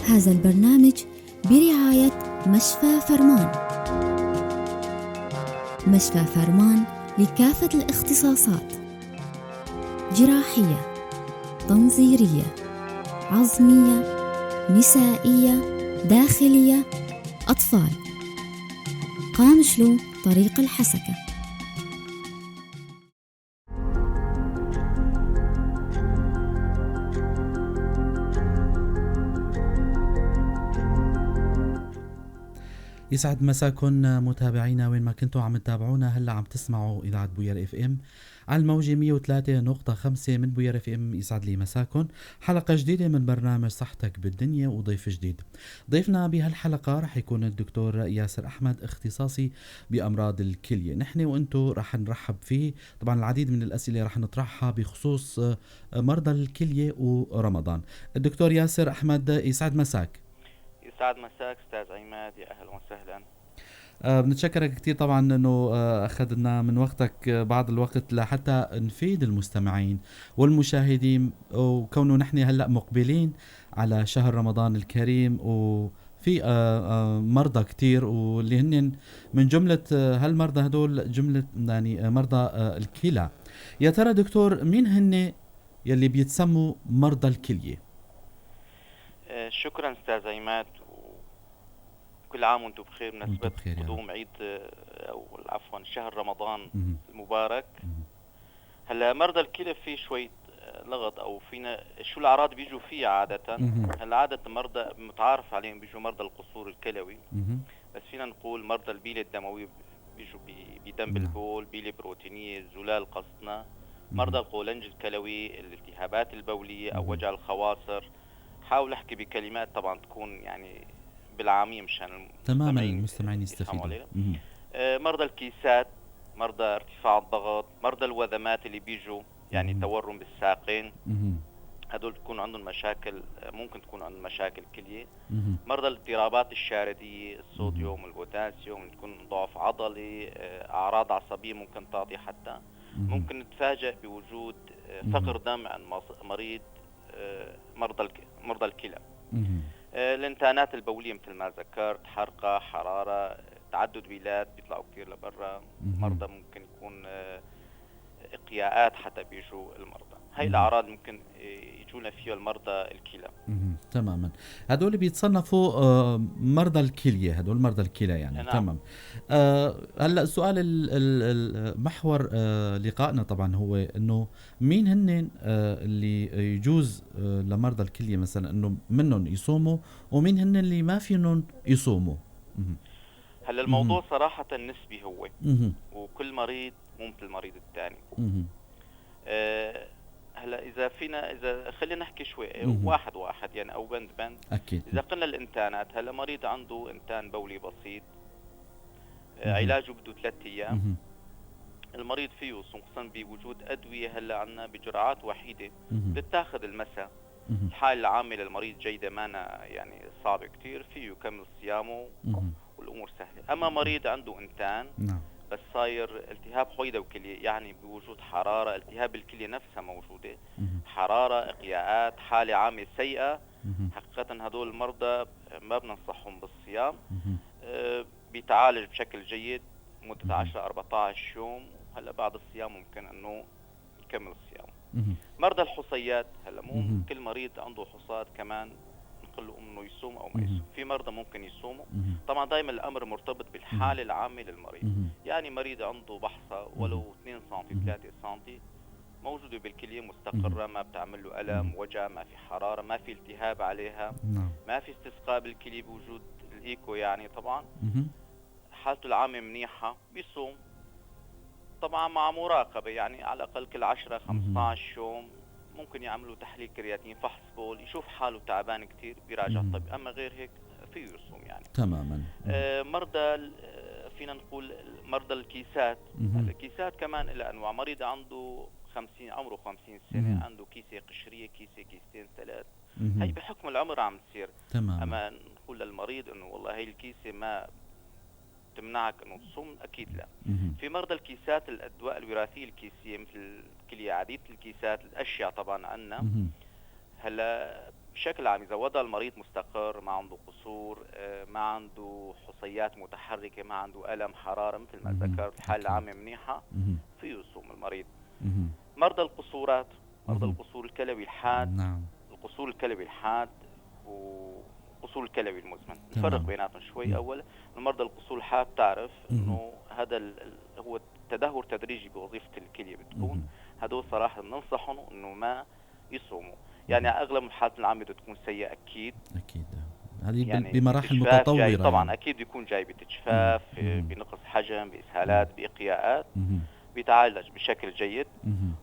هذا البرنامج برعاية مشفى فرمان. مشفى فرمان لكافة الاختصاصات: جراحية، تنظيرية، عظمية، نسائية، داخلية، أطفال. قامشلو، طريق الحسكة. يسعد مساكن متابعينا وين ما كنتوا عم تتابعونا. هلا عم تسمعوا اذاعة بوير FM على الموجه 103.5 من بوير FM. يسعد لي مساكن، حلقة جديدة من برنامج صحتك بالدنيا وضيف جديد. ضيفنا بهالحلقة رح يكون الدكتور ياسر احمد، اختصاصي بامراض الكلية. نحن وانتم رح نرحب فيه. طبعا العديد من الاسئلة رح نطرحها بخصوص مرضى الكلية ورمضان. الدكتور ياسر احمد، يسعد مساك. يسعد مساك استاذ عماد، يا اهلا وسهلا. بنتشكرك كثير طبعا انه اخذنا من وقتك بعض الوقت لحتى نفيد المستمعين والمشاهدين، وكونه نحن هلا مقبلين على شهر رمضان الكريم وفي مرضى كثير، واللي هن من جملة هالمرضى هدول جملة يعني مرضى الكلى. يا ترى دكتور، مين هن يلي بيتسموا مرضى الكلية؟ شكرا استاذ عماد، كل عام وانتم بخير. بمناسبة قدوم عيد او عفوا شهر رمضان المبارك. هلا مرضى الكلى في شوية لغط او فينا شو الاعراض بيجوا فيها عادة. هلا عادة مرضى متعارف عليهم بيجوا مرضى القصور الكلوي، بس فينا نقول مرضى البيلة الدموية بيجوا بدم بالبول، بيلة بروتينية، زلال قصدنا، مرضى القولنج الكلوي، الالتهابات البولية او وجع الخواصر. حاول احكي بكلمات طبعا تكون يعني بالعامية مشان تماما المستمعين يستفيدوا. مرضى الكيسات، مرضى ارتفاع الضغط، مرضى الوذمات اللي بيجوا يعني تورم بالساقين، هدول بتكون عندهم مشاكل، ممكن تكون عندهم مشاكل كلية. مرضى الاضطرابات الشاردية، الصوديوم والبوتاسيوم، تكون ضعف عضلي، اعراض عصبية ممكن تعطي، حتى ممكن نتفاجئ بوجود فقر دم عند مريض مرضى الكلى. الانتانات البولية مثل ما ذكرت، حرقة، حرارة، تعدد بيلات بيطلعوا كثير لبرا، مرضى ممكن يكون إقياءات حتى بيجوا المرضى. هاي الأعراض ممكن يجونا فيها المرضى الكلى. تماما، هدول بيتصنفوا مرضى الكلية، هدول مرضى الكلى يعني. نعم. تمام. هلا السؤال محور لقائنا طبعا هو انه مين هن اللي يجوز لمرضى الكلية مثلا انه منهم يصوموا، ومين هن اللي ما فيهم يصوموا؟ هلا الموضوع صراحة نسبي هو، وكل مريض مو مثل المريض الثاني. هلا اذا فينا، اذا خلينا نحكي شوي واحد واحد يعني او بند بند. اكيد. اذا قلنا الانتانات، هلا مريض عنده انتان بولي بسيط، علاجه بده 3 ايام، المريض فيه يصوم، خصوصا بوجود ادوية هلا عندنا بجرعات وحيده بتاخذ المساء. الحالة العامة للمريض جيدة، ما يعني صعبة كثير، فيه يكمل صيامه والامور سهلة. اما مريض عنده انتان بس صاير التهاب حويضه وكلية، يعني بوجود حرارة، التهاب الكلية نفسها موجودة، حرارة، اقياءات، حاله عامة سيئه، حقيقة هدول المرضى ما بننصحهم بالصيام. بيتعالج بشكل جيد مده 10 14 يوم، وهلا بعد الصيام ممكن انه يكمل الصيام. مرضى الحصيات، هلا مو كل مريض عنده حصات كمان نقول له انه يصوم او ما يصوم، في مرضى ممكن يصوموا. طبعا دائما الامر مرتبط بالحالة العامة للمريض، يعني مريض عنده بحصة ولو 2 سم 3 سم موجودة بالكلية مستقره، ما بتعمل له الم، وجع، ما في حرارة، ما في التهاب عليها، ما في استسقاء بالكلية بوجود الايكو، يعني طبعا حالته العامة منيحة، بيصوم طبعا مع مراقبة، يعني على الاقل كل 10 15 يوم ممكن يعملوا تحليل كرياتين، فحص بول، يشوف حاله تعبان كثير بيراجع الطبيب، اما غير هيك فيه يصوم يعني. تماما. مرضى فينا نقول مرضى الكيسات، الكيسات كمان لها انواع. مريض عنده 50، عمره 50 سنة، عنده كيسه قشريه، كيسه، كيستين، ثلاث، هي بحكم العمر عم تصير. تمام. اما نقول للمريض انه والله هي الكيسة ما تمنعك انه تصوم، اكيد لا. في مرضى الكيسات، الادواء الوراثية الكيسيه مثل الكلية عديدة الكيسات الاشياء طبعا عندنا. هلا بشكل عام اذا وضع المريض مستقر، ما عنده قصور، ما عنده حصيات متحركة، ما عنده الم حرارة مثل ما ذكرت، الحالة العامة منيحة، فيه يصوم المريض. مرضى القصورات، مرضى القصور الكلوي الحاد، نعم. القصور الكلوي الحاد وقصور الكلوي المزمن، نفرق بيناتهم شوي. اول مرضى القصور الحاد تعرف انه هذا هو تدهور تدريجي بوظيفة الكلية بتكون، هدول صراحة بننصحهم انه ما يصوموا، يعني اغلب الحالات العامة بدها تكون سيئه اكيد. اكيد هذه يعني بمراحل متطورة طبعا يعني. اكيد بيكون جاي بتجفاف، بنقص حجم، باسهالات، باقياءات، بيتعالج بشكل جيد.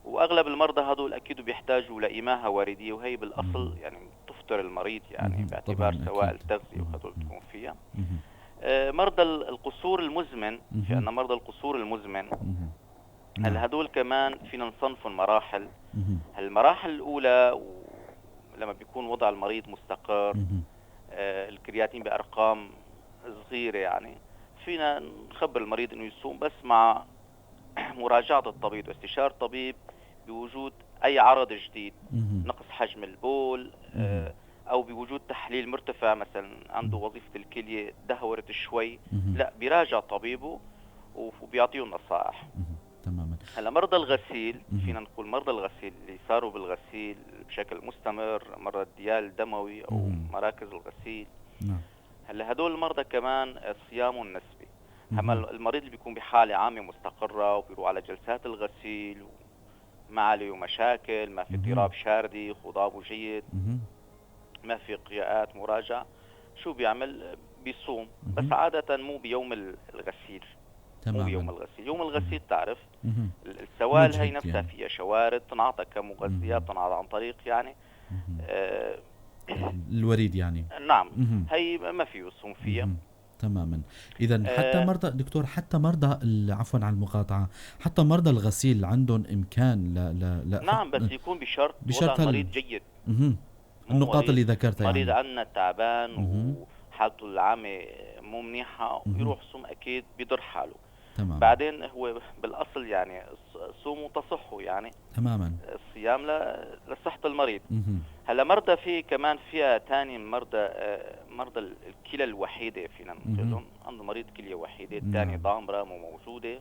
واغلب المرضى هدول اكيد بيحتاجوا لإماهة وردية، وهي بالاصل يعني تفطر المريض يعني باعتبار سوائل التغذية وهدول بتكون فيها. مرضى القصور المزمن، في عندنا مرضى القصور المزمن، هل هدول كمان فينا نصنفهم مراحل. المراحل الاولى لما بيكون وضع المريض مستقر، الكرياتين بارقام صغيرة، يعني فينا نخبر المريض انه يصوم، بس مع مراجعة الطبيب واستشارة الطبيب بوجود أي عرض جديد، نقص حجم البول، أو بوجود تحليل مرتفع مثلا عنده وظيفة الكلية دهورت شوي، لا بيراجع طبيبه وبيعطيه النصائح. تماما. هلا مرضى الغسيل، فينا نقول مرضى الغسيل اللي صاروا بالغسيل بشكل مستمر، مرضى الديال الدموي أو مراكز الغسيل، نعم. هلا هدول المرضى كمان صيامهم نسبي. أما المريض اللي بيكون بحالة عامة مستقرة وبيروح على جلسات الغسيل وما عليه مشاكل، ما في اضطراب شاردي، خضابه جيد، ما في قياءات مراجعة، شو بيعمل؟ بيصوم، بس عادة مو بيوم الغسيل. تمام. مو بيوم الغسيل، يوم الغسيل تعرف السوائل هي نفسها يعني فيها شوارد تنعطى كمغذيات، تنعطى عن طريق يعني الوريد يعني. نعم. هي ما في يصوم فيها. تماما. اذا حتى مرضى دكتور، حتى مرضى، عفوا على المقاطعة، حتى مرضى الغسيل عندهم امكان لا نعم، بس يكون بشرط وضع المريض جيد. النقاط اللي ذكرتها، مريض يعني عندنا تعبان وحالته العامة مو منيحة ويروح صوم، اكيد بيضر حاله. تمام. بعدين هو بالاصل يعني صوموا تصحوا يعني. تماما. الصيام لصحة المريض. هلا مرضى في كمان فئة ثانية، مرضى الكلى الوحيدة فينا نقول، عنده مريض كليه وحيده، الثانية ضامره مو موجودة،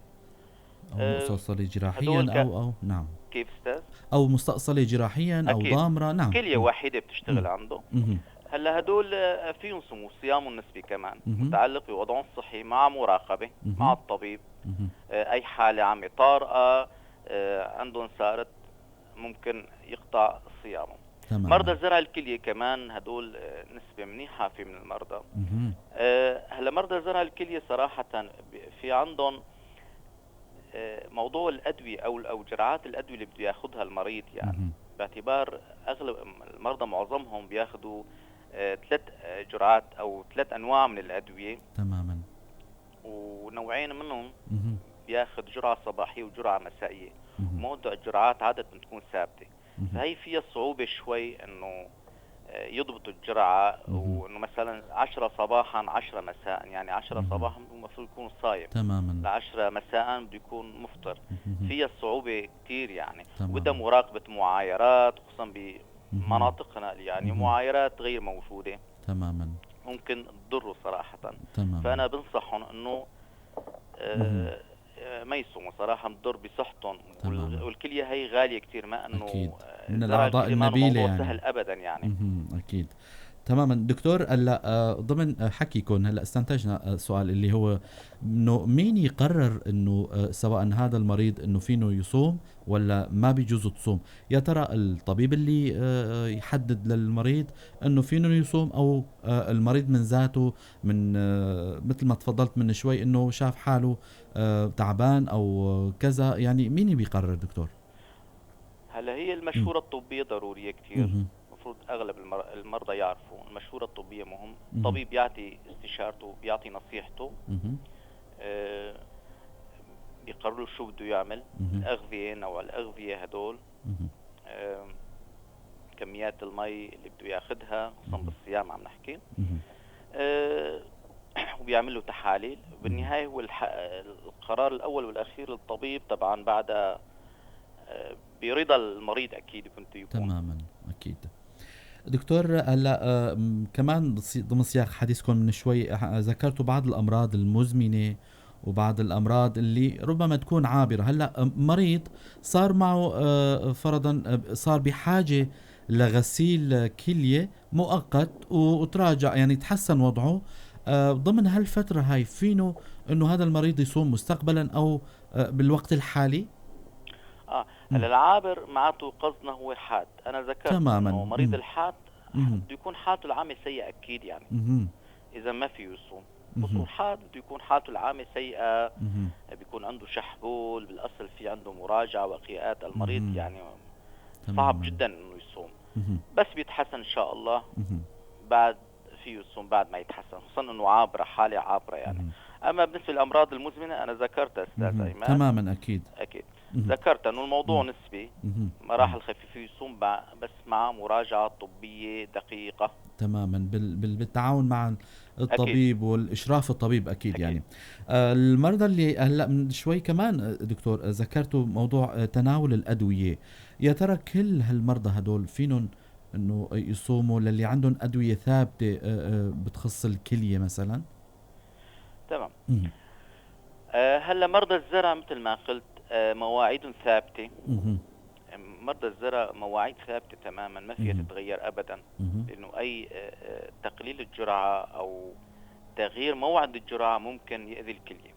او مستأصله جراحيا او نعم. كيف استاذ؟ او مستأصله جراحيا او ضامره، نعم، كليه وحيده بتشتغل عنده. هلا هدول فيهم صوموا صيام النسبي كمان، متعلق بوضعهم الصحي مع مراقبة مع الطبيب. اي حاله عامة طارئة عندهم صارت ممكن يقطع صيامه. تمام. مرضى زرع الكلية كمان هدول نسبه منيحة في من المرضى. هلا مرضى زرع الكلية صراحة في عندهم موضوع الادوية او جرعات الادوية اللي بده ياخذها المريض يعني. باعتبار اغلب المرضى معظمهم بياخذوا 3 جرعات او 3 انواع من الادوية. تماما. ونوعين منهم بياخذ جرعة صباحية وجرعه مسائية. موضوع الجرعات عادة بتكون ثابتة، فهي فيها صعوبة شوي انه يضبطوا الجرعة، وانه مثلا 10 صباحا 10 مساء، يعني 10 صباحا المفروض يكون صايم. تماما. 10 مساء بده يكون مفطر. فيها صعوبة كثير يعني، وبدها مراقبة معايرات، خصوصا بمناطقنا يعني معايرات غير موجودة. تماما. ممكن تضره صراحة. تماما. فانا بنصحهم انه ما يصوموا صراحة، بتضر بصحتهم. والكلية هي غالية كثير، ما انه أكيد. من الاعضاء النبيلة يعني سهل ابدا يعني. اكيد. تماما دكتور. هلا ضمن حكيكم هلا استنتجنا سؤال اللي هو انه مين يقرر انه سواء هذا المريض انه فينه يصوم ولا ما بيجوز تصوم؟ يا ترى الطبيب اللي يحدد للمريض انه فينه يصوم، او المريض من ذاته، من مثل ما تفضلت من شوي انه شاف حاله تعبان او كذا، يعني مين بيقرر دكتور؟ هلا هي المشورة الطبية ضرورية كثير. المفروض اغلب المرضى يعرفوا المشورة الطبية مهم. الطبيب يعطي استشارته، بيعطي نصيحته، بيقرر له شو بده يعمل، الاغذية، نوع الاغذية هدول، كميات المي اللي بده ياخذها، خصوصا بالصيام عم نحكي، وبيعمل له تحاليل. بالنهاية هو القرار الاول والاخير للطبيب طبعا، بعد برضا المريض اكيد كنت يكون. تماما. اكيد. دكتور، هلا كمان ضمن سياق حديثكم من شوي ذكرتوا بعض الامراض المزمنة وبعض الامراض اللي ربما تكون عابرة. هلا مريض صار معه فرضا صار بحاجة لغسيل كليه مؤقت وتراجع، يعني تحسن وضعه، ضمن هالفترة هاي فينه انه هذا المريض يصوم مستقبلا او بالوقت الحالي؟ هلا العابر معناته قصدنا هو حاد. انا ذكرت تماما انه مريض الحاد بده يكون حالته العامة سيئه اكيد، يعني اذا ما فيه يصوم. بصور حاد بده يكون حالته العامة سيئه، بيكون عنده شحبول بالاصل، في عنده مراجعه وقياءات، المريض يعني صعب جدا انه يصوم، بس بيتحسن ان شاء الله بعد فيه يصوم بعد ما يتحسن، خصوصا انه عابرة، حاله عابرة يعني. اما بالنسبة للامراض المزمنة انا ذكرتها استاذ ايمن تماما، اكيد اكيد ذكرت انه الموضوع نسبي، مراحل خفيفة يصوم بس مع مراجعه طبية دقيقة. تماما، بالتعاون مع الطبيب أكيد. والاشراف الطبيب اكيد, أكيد. يعني المرضى اللي هلا من شوي كمان دكتور ذكرتوا موضوع تناول الادوية، يا ترى كل هالمرضى هدول فينهم انه يصوموا للي عندهم ادوية ثابتة بتخص الكلية مثلا؟ تمام. هلا مرضى الزرع مثل ما قلت مواعيد ثابتة. مرضى الزرع مواعيد ثابتة تماما، ما فيها تتغير ابدا، لانه اي تقليل الجرعة او تغيير موعد الجرعة ممكن يؤذي الكلية.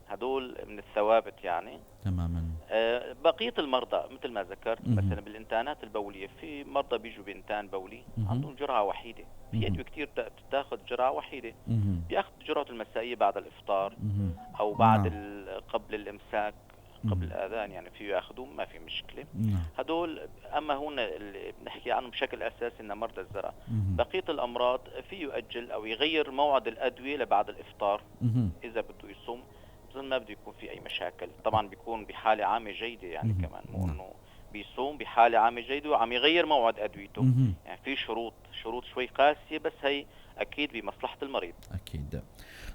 هدول من الثوابت يعني. تماما. بقية المرضى مثل ما ذكرت مثلا بالانتانات البوليه، في مرضى بيجوا بانتان بولي عندهم جرعة وحيده، في ادوية كثير بتاخذ جرعة وحيده، بياخذ جرعته المسائيه بعد الافطار او بعد قبل الامساك، قبل الاذان، يعني فيه ياخذوه ما في مشكلة. هدول. اما هون اللي بنحكي عنهم بشكل اساسي انه مرضى الزرع. بقية الامراض فيه يؤجل او يغير موعد الادوية لبعد الافطار اذا بده يصوم، بظن ما بده يكون في اي مشاكل. طبعا بيكون بحاله عامة جيدة يعني كمان، مو انه بيصوم بحاله عامة جيدة وعم يغير موعد ادويته، يعني في شروط شوي قاسية، بس هي اكيد بمصلحة المريض. اكيد.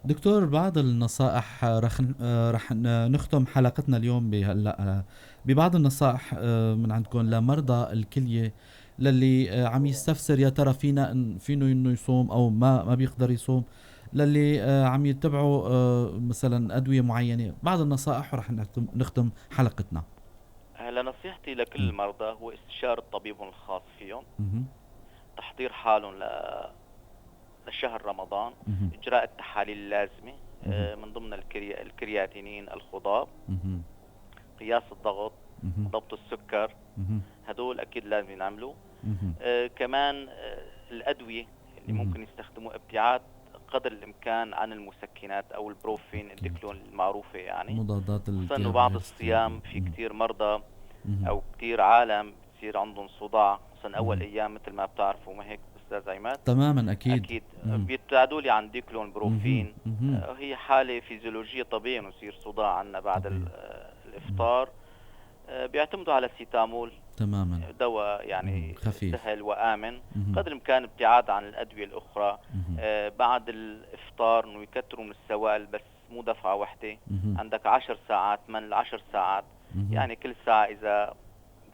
دكتور، بعض النصائح رح نختم حلقتنا اليوم بهلا ببعض النصائح من عندكم لمرضى الكلية للي عم يستفسر يا ترى فينه انه يصوم او ما بيقدر يصوم، للي عم يتبعوا مثلا ادوية معينة، بعض النصائح ورح نختم حلقتنا. هلا نصيحتي لكل المرضى هو استشاره طبيبهم الخاص فيهم، تحضير حالهم لشهر رمضان، اجراء التحاليل اللازمة من ضمن الكرياتينين، الخضاب، قياس الضغط، ضبط السكر، هدول اكيد لازم ينعملوا. كمان الادوية اللي ممكن يستخدموا ابتعاد قدر الامكان عن المسكنات او البروفين، الديكلون المعروفة يعني، مضادات الالتهاب. خصوصا بعض الصيام في كثير مرضى او كثير عالم بتصير عندهم صداع، خصوصا اول ايام مثل ما بتعرفوا، ما هيك استاذ عماد؟ تماما اكيد اكيد. بيبتعدوا لي عن ديكلون بروفين. هي حاله فيزيولوجيه طبيعي انه يصير صداع عندنا بعد الافطار. بيعتمدوا على السيتامول. تماما، دواء يعني خفيف سهل وآمن، قدر الإمكان ابتعاد عن الأدوية الأخرى. بعد الإفطار إنه يكتروا من السوائل، بس مو دفعة واحدة. عندك 10 ساعات، 8 ل10 ساعات، يعني كل ساعة إذا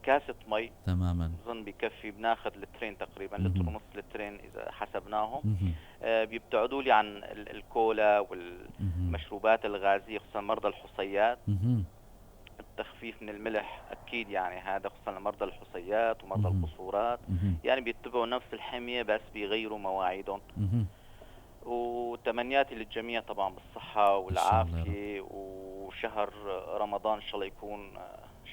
كاسة مي تماما بظن بكفي. بناخذ لترين تقريبا، لتر ونص، لترين إذا حسبناهم. بيبتعدوا لي عن الكولا والمشروبات الغازية، خصوصا مرضى الحصيات. التخفيف من الملح اكيد يعني هذا خصوصا لمرضى الحصيات ومرضى القصورات، يعني بيتبعوا نفس الحمية بس بيغيروا مواعيدهم. وتمنياتي للجميع طبعا بالصحة والعافية، وشهر رمضان ان شاء الله يكون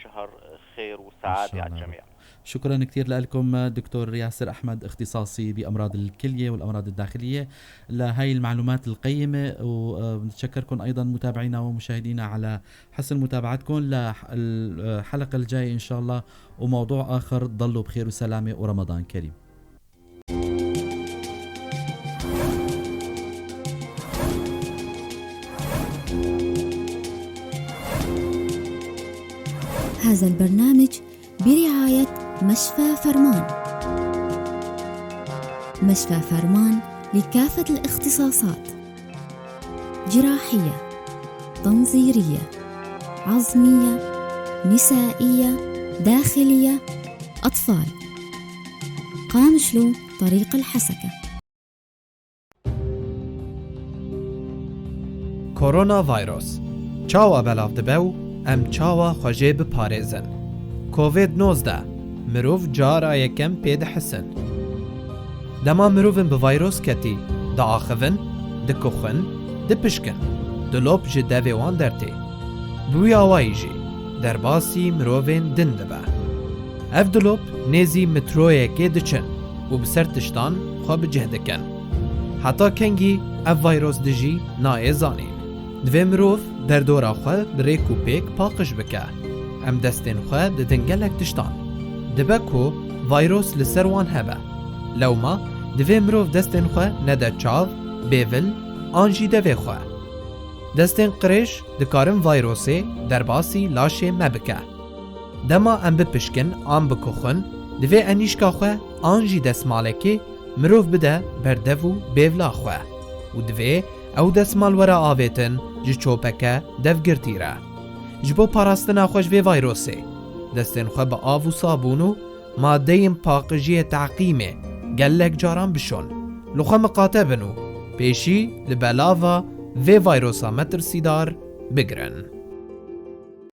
شهر خير وسعادة على الجميع. شكرا كثير لكم دكتور ياسر أحمد، اختصاصي بأمراض الكلية والأمراض الداخلية، لهي المعلومات القيمة. ونتشكركم أيضا متابعينا ومشاهدينا على حسن متابعتكم للحلقة الجاية إن شاء الله وموضوع آخر. ضلوا بخير وسلامة ورمضان كريم. هذا البرنامج برعاية مشفى فرمان. مشفى فرمان لكافة الاختصاصات: جراحية، تنظيرية، عظمية، نسائية، داخلية، أطفال. قامشلو، طريق الحسكة. Koronavirus çawa belav dibe û em çawa xwe jê biparêzin? Covid 19 mirov cara yekem pê dihisin. Dema mirovên bi virus ketî diaxivin, dikuxin, dipişkin, dilop ji devê wan dertê. Bi wî awayî jî derbasî mirovên din dibe. Ev dilop nêzî mitroyekê diçin û bi ser tiştan xwe bi cih dikin. Heta kengî ev virus dijî nayê zanîn. Divê mirov derdora xwe bi rêk û pêk paqij bike. Em destên xwe didin gelek tiştan. Dibe ku virus li ser wan hebe. Lewma divê mirov destên xwe nede çav, bêvil an jî devê xwe. Destên qirêj dikarin virusê derbasî laşê me bike. Dema em bipişkin an bikuxin, divê enîşka xwe an jî destmalekê mirov bide ber dev û bêvla xwe û divê ew destmal were avêtin ji çopeke devgirtî re. Ji bo parastina xwe ji vê virusê, destên xwe bi av û sabûn û madeyên paqijiyê teqîmê gelek caran bişon. Li xwe miqate bin û pêşî li belava vê virusa metirsîdar bigirin.